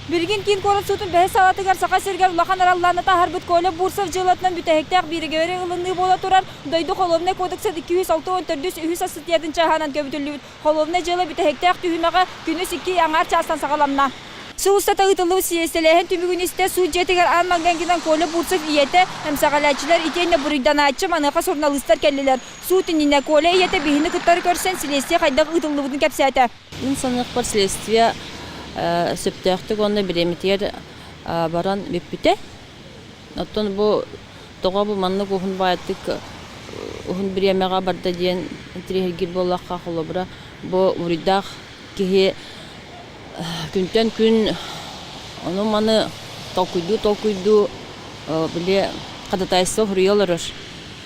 Билигин киин куорат суутун бэһис салаатыгар Саха сиригэр улахан араллааны таһаарбыт Коля Бурцев дьыалатынан бүтэһиктээх биригэбэри ылыныы буола турар. Дойду Холуобунай кодексын 264 үһүс ыстатыйатын чааһынан көбүтүллүбүт холуобунай дьыала бүтэһиктээх түһүмэҕэ күнүс икки аҥаар чаастан саҕаланна. Сыл устата ыытыллыбыт сиэстэлээһин түмүгүн истэ суут дьиэтигэр аан маҥнайгынан Коля Бурцев ийэтэ, эмсэҕэлээччилэр итиэннэ буруйданааччы, маныаха суруналыыстар кэллилэр. Суут иннинэ Коля ийэтэ биһини кыттары көрсөн силиэстийэ хайдах ыытыллыбытын кэпсээтэ. Мин саныахпар следствие сөптөөхтүк уонна бириэмэтигэр баран бүппүтэ. Оттон бу тоҕо бу маннык уһун баайдык уһун бириэмэҕэ барда диэн интириэһиргиир буоллахха, холобура, бу буруйдаах киһи күнтэн күн ону-маны толкуйдуу-толкуйдуу били ходатайство суруйа олорор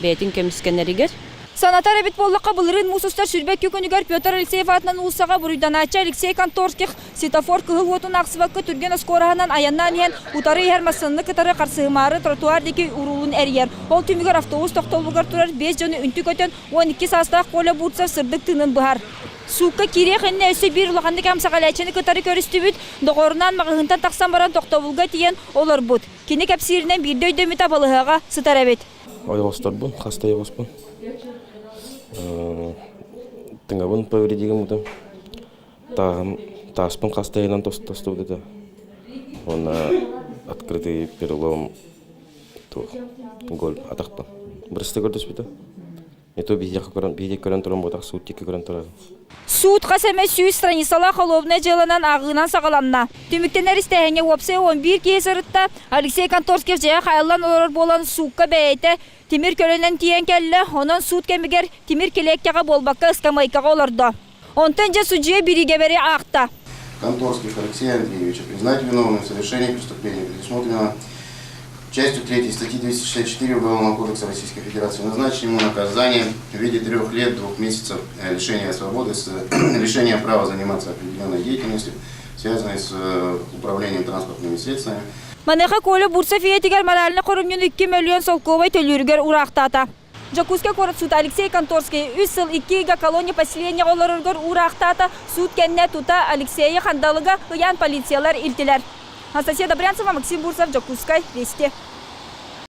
бэйэтин көмүскэнэригэр. Санатар эбит буоллахха, былырыын муус устар 22 күнүгэр Петр Алексеев аатынан уулуссаҕа буруйданааччы Алексей Конторских светофор кыһыл уотун аахсыбакка түргэн оскуораһынан айаннаан иһэн утары иһэр массыынаны кытары харсыһымаары тротуар диэки уруулун эрийэр. Ол түмүгэр автобус тохтобулугар турар биэс дьону үнтү көтөн 12 саастаах Коля Бурцев сырдык тыынын быһар. Суукка киириэх иннинэ өссө биир улаханнык эмсэҕэлээччини кытары көрүстүбүт, доҕорунаан маҕаһыынтан тахсан баран тохтобулга тиийэн олорбут. Кини кэпсииринэн биирдэ өйдөммүтэ балыһаҕа сытар эбит. Ойоҕосторбун, хаста ойоҕоспун. Тыҥабын повредигым тааһым тааспын хаста ыйынан тостубут этэ. Уонна открытый перелом туох голь атахпын. Бырысты көрдөспүтэ. Не то биһиэхэ көрөн, биһиги көрөн туран буотах суут диэки көрөн турар. Суут хас эмэ сүүс страницалаах холуобунай дьыаланан ааҕыынан саҕаланна. Түмүктэнэр истээһиҥҥэ уопсай 11 киһи сырытта. Алексей Конторских дьиэ хаайыллан олорор буолан суукка бэйэтэ тимир көлөнөн тиийэн кэллэ. Онон суут кэмигэр тимир килиэккэҕэ буолбакка ыскамыайкаҕа олордо. Онтон дьэ судьуйа бириигэбэри аахта. Конторских Алексея Андреевича признать виновным в совершении преступления, предусмотренного частью 3 статьи 264 Уголовного кодекса Российской Федерации, назначить ему наказание в виде трех лет, двух месяцев лишения свободы с лишения права заниматься определенной деятельностью, связанной с управлением транспортными средствами. Маныаха Коля Бурцев ийэтигэр моральнай хоромньуну 2 мөлүйүөн солкуобай төлүүрүгэр ураахтаата. Дьокуускай куорат суута Алексей Конторский үс сыл икки ыйга колония поселениеҕа олороргор уураахтаата. Суут кэннэ тута Алексейы Хандалыга ыйаан полициялар илтилэр. Анастасия Добрянцева, Максим Бурцев, Дьокуускай, Вести.